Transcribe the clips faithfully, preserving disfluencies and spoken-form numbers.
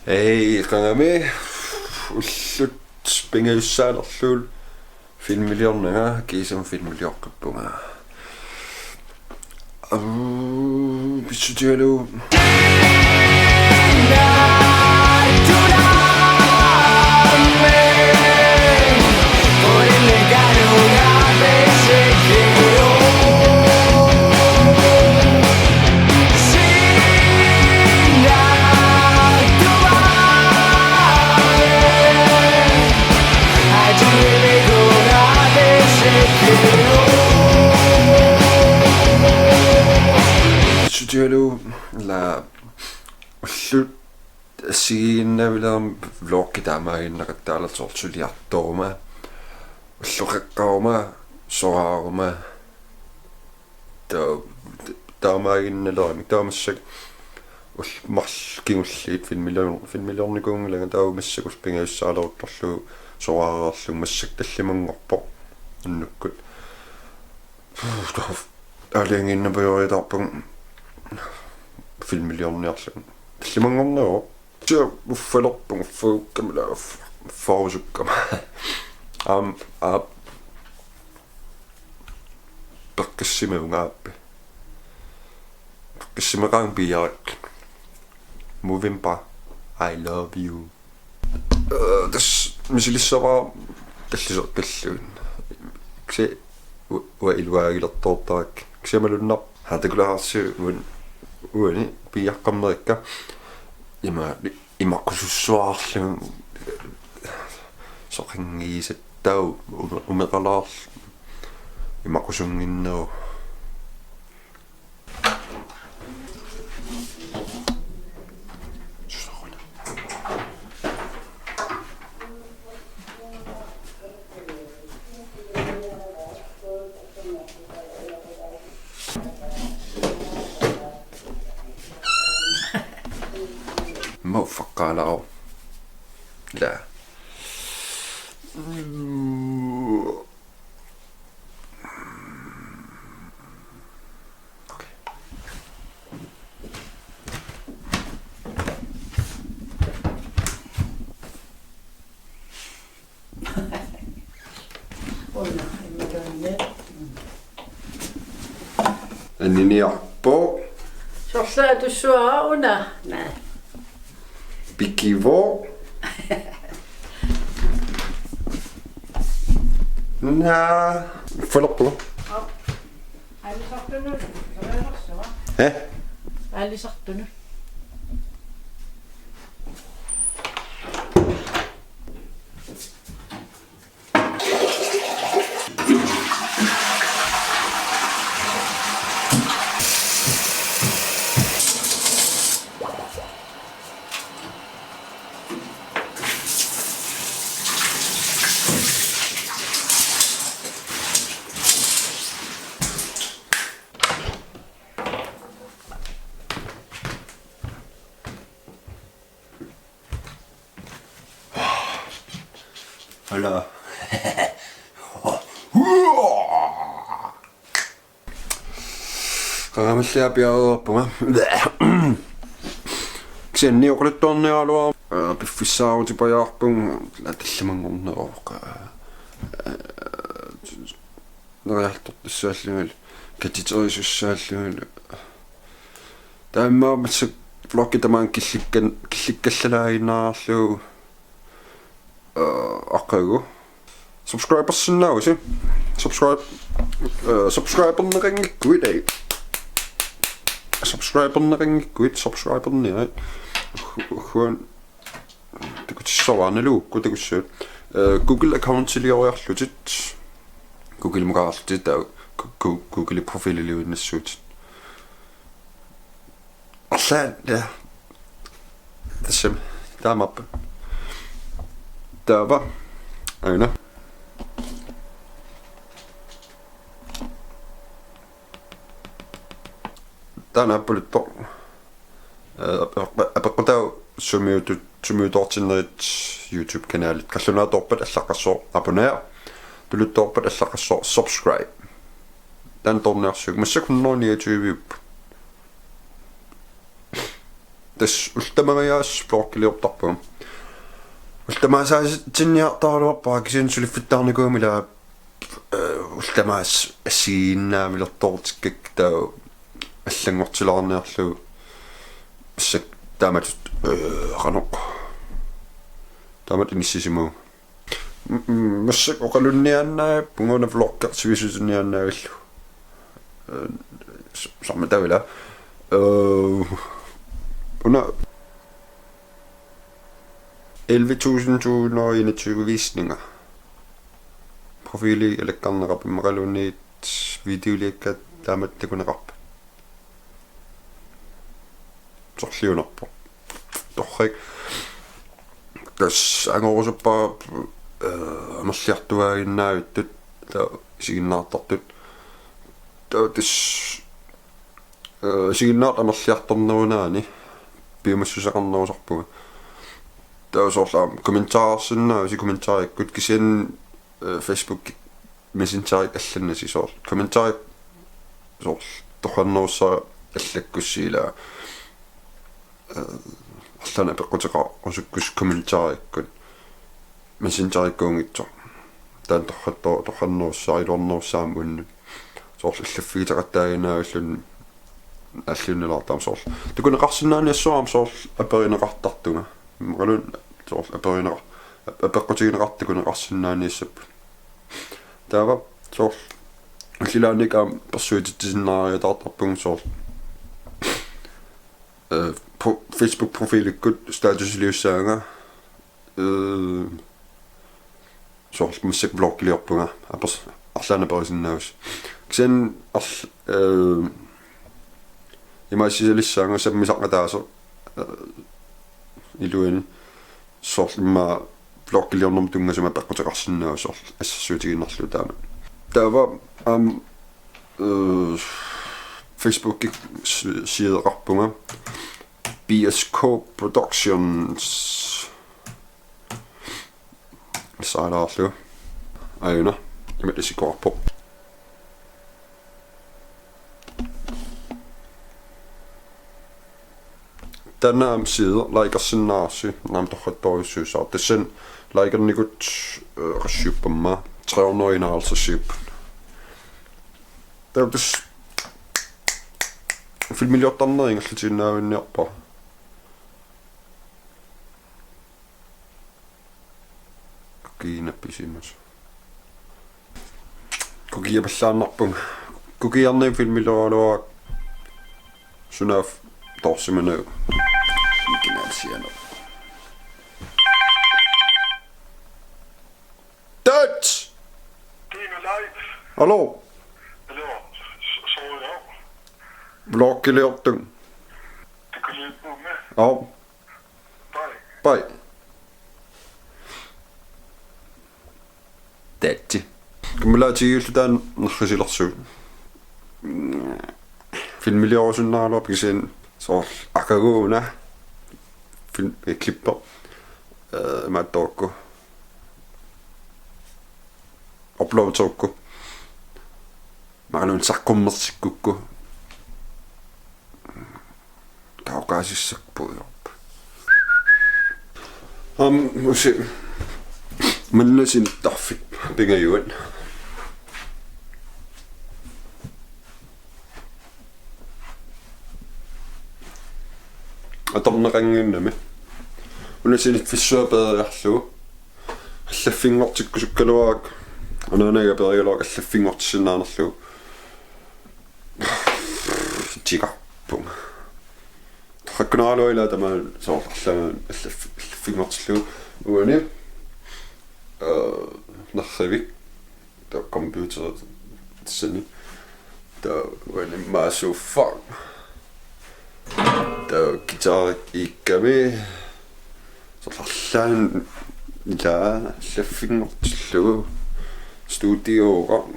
Ei, qangami ullut pingajussaalerlugu filmiliornanga, kiisami filmilioqqippunga. Au, pissutigalugu. Pissutigalugu, ila ullut assigiinnavilermi vloggi taamaaginnaqattaalersoq, suliartoruma, ulloqeqqaruma, soraaruma. Ta-, taamaaginnaleramik, taava massakkut ul-, marluk kingulliit filmilior-, filmiliornikuunngilanga, taava massakkut pingajussaaleruttorlugu soraarlugu, massakkut tallimanngorpoq unnukkut. Puh, taava aalajangiinnarpajoriataarpunga filmiliorniarlugu. Tallimanngorneruvoq. Tia uffalerpunga, uffagukkamila uff-, uffarusukkama. Aam, aap. Peqqissimavunga aappi. Peqqissimaqaanga piiarakku. Movember, I love you. Øh, tassa misilissavara tallisertallun. Kisianni u-, uanga iluaagilertoortarakku. Kisianni malunnarpoq. Haa, takulaarsi uan-, uani piiaqqammerikka. Ima, imaqusussuarlugu soqanngisatta ume-, umeqalaarlugu imaqusunnginneruvoq. Motherfucker, la. Una, immaluunniit. Aniniarpoq. Sorlaatussavara una. Naa. Pikivoq. Naa. Uffalerpunga. Aalisartunut. Ee? Aalisartunut. Hala. Qangamalli apiareerpunga. Kisianni oqaluttuarniaraluarama, aa, piffissaarutipajaarpunga, ila tallimanngorneruvoq. Aa, neriartortussaallungalu, katiterisussaallugu. Taamaammat massakkut vloggi tamaanga killikkan-, killikkallalaaginnarlugu. Aa, aqagu. Subscribersinnaavusi. Subscribe, aa, subscriberneqanngikkuit, ei. Subscriberneqanngikkuit, subscriberniarit. Uhuan. Takutissavara, naluara uku takussavat. Aa, Google accountilioriarlutit. Google-imukaarlutit, taava Gu-, Gu-, Google profililivinnassuutit. Arlaat, ja. Tassami. Taamaappoq. Taava. Aana. Taanna appaluttoq. Ee, ape-, apeqqutaavoq sumiutut-, sumiutoortinnerit YouTube-kanalit. Qallunaatoorpat allaqqassooq abonner. Tuluttoorpat allaqqassooq subscribe. Taanna toorniarsiuk. Massakkut hundrede niogtyve-upput. Tassa ullut tamaasa vloggiliortarpunga. Ullut tamaasa aasiit sinniartaraluarpara kisianni suliffittaarnikuugama ilaa, eh, ullut tamaasa assigiinnaavilertortikkakka taava allanngortilaarniarlugu. Massakkut taamatut, eh, qanoq. Taamatut inissisimavunga. M-, m-, massakkut oqalunniaannaavippunga una vloggersivisutiniaannaavillugu. Eh, s-, sammatavila. Eh, una elleve tusind to hundrede og enogtyve visninger. Profili alakkarneqarpoq immaqaluunniit videoliakka taamatut takuneqarpat. Sorliunerpoq. Torrak. Tassa angorusuppara, eh, amerliartuaaginnaavittut, taava isiginnaartartut. Taava tassa, eh, isiginnaartut amerliartornerunerani piumassuseqarnerusarpunga. Taava soorlu aamma kommentarersinnaavusi, kommentarikkut kisianni, eh, Facebook Messengerikkut allannasi soorlu. Kommentarit soorlu torrannerussagakkit allakkussi ilaa, eh, arlaannik apeqquteqarusukkussi kommentarikkut. Messengerikkuunngitsoq. Taanna torratto-, torrannerussaaq, iluarnerussaaq aamma unnuk. Soorlu allaffigiteqattaaginnaavilluni alliunnilaartarami soorlu. Takuneqarsinnaaniassavarma soorlu aperineqartartunga. Immaqaluunniit soorlu aperineqar-, ap-, apeqqutigineqartut takuneqarsinnaaniassapput. Taava soorlu ililaanik aamma persuititsisinnaariataartarpunga soorlu. Eh, pro-, Facebook profilikkut statusiliussaanga. Eh, soorlu massakkut vloggiliorpunga, apers-, arlaannik aperisinnaavusi. Kisianni arl-, eh, imaassisalissaanga sammisaqataasoq, eh, iluani soorlu immaqa vloggiliornermut tunngasumik apeqquteqarsinnaavoq soorlu assersuutigiinnarlugu taama. Taava aamma, eh, Facebookikkut si-, sideqarpunga. B S K Productions. Saalaarlu. Ajuna. Imatut isikkoqarpoq. Taanna aamma side likersinnaavarsi, aamma torrattorujussuussaaq. Tassani likernikuupput, eh, qassiupput aamma, tre hundrede og enoghalvtreds. Taava tassa filmiliortarneri ingerlatiinnaavinniarpara. Kukiinapisimas. Kukiapallaannarpunga. Kukiarneri filmileraluarakku sunaaffa toorsimanagu. Ikinaalsianeq. Dutch! Kiina live. Hallo. Hallo. S-, soorlu. Vloggiliortunga. Takuliippumme. Au. Bye. Bye. Taatsi. Kammalaatigiullu taanna nerrisilersugut. Filmiliorusunnaaraluarpoq kisianni soorlu akaguuna film, eh, klipper, eh, maattoorukku. Uploaderukku. Maqaluunniit saqqummersikkukku. Kaukaasissakkuujoq. Aamma usi manna sinittarfik pingajuat. Atorneqannginnami. Una siniffissuaq peeriarlugu. Allaffinngortikkusukkaluarakku. Anaanaga peerigaluarakku allaffinngortissinnaanerlugu. Tigarpunga. Torrakkunaraluaq ilaa tamaani soorlu arlaanni allaff-, allaffinngortillugu uani. Eh, nerrivik. Taava computer tassani. Taava uani maasuuffaq. Taava guitarik iikkami. Soorlu arlaanni ilaa allaffinngortillugu studiooraq.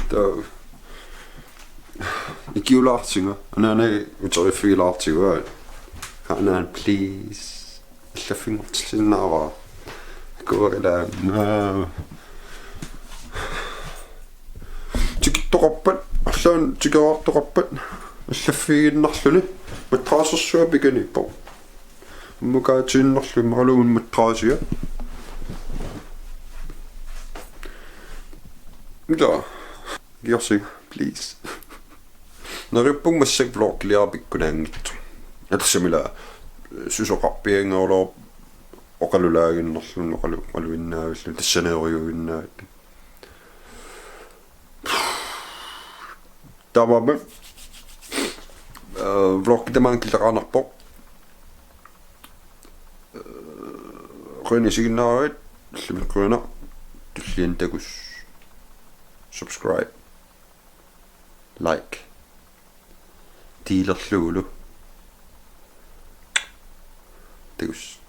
Taava ikiulaartigu. Anaanaga uteriffigilaartigu. Anaana, please. Allaffinngortilsinnaavara. Akuerilaannaq. Tikittoqarpat, arlaanni tikeraartoqarpat, allaffigiinnarluni, matrassersuaq pikaniippoq. Mukaatsiinnarlugit imaluunniit madraasiga. Mida? Kiorsi, please. Neriuppunga massakkut vloggiliarpara pikkunaanngitsoq. Atassami ila susoqarpianngorlugu oqalulaaginnarluni oqalu-, oqaluinnavilluni tassaneerujuinnavilluni. Taamaammat, øh, vloggi tamaanga killeqarnarpoq. Øh, qujanaq isiginnaaravit, illimmi qujanaq, tulliani takuss. Subscribe. Like. Delerlugulu. Takuss.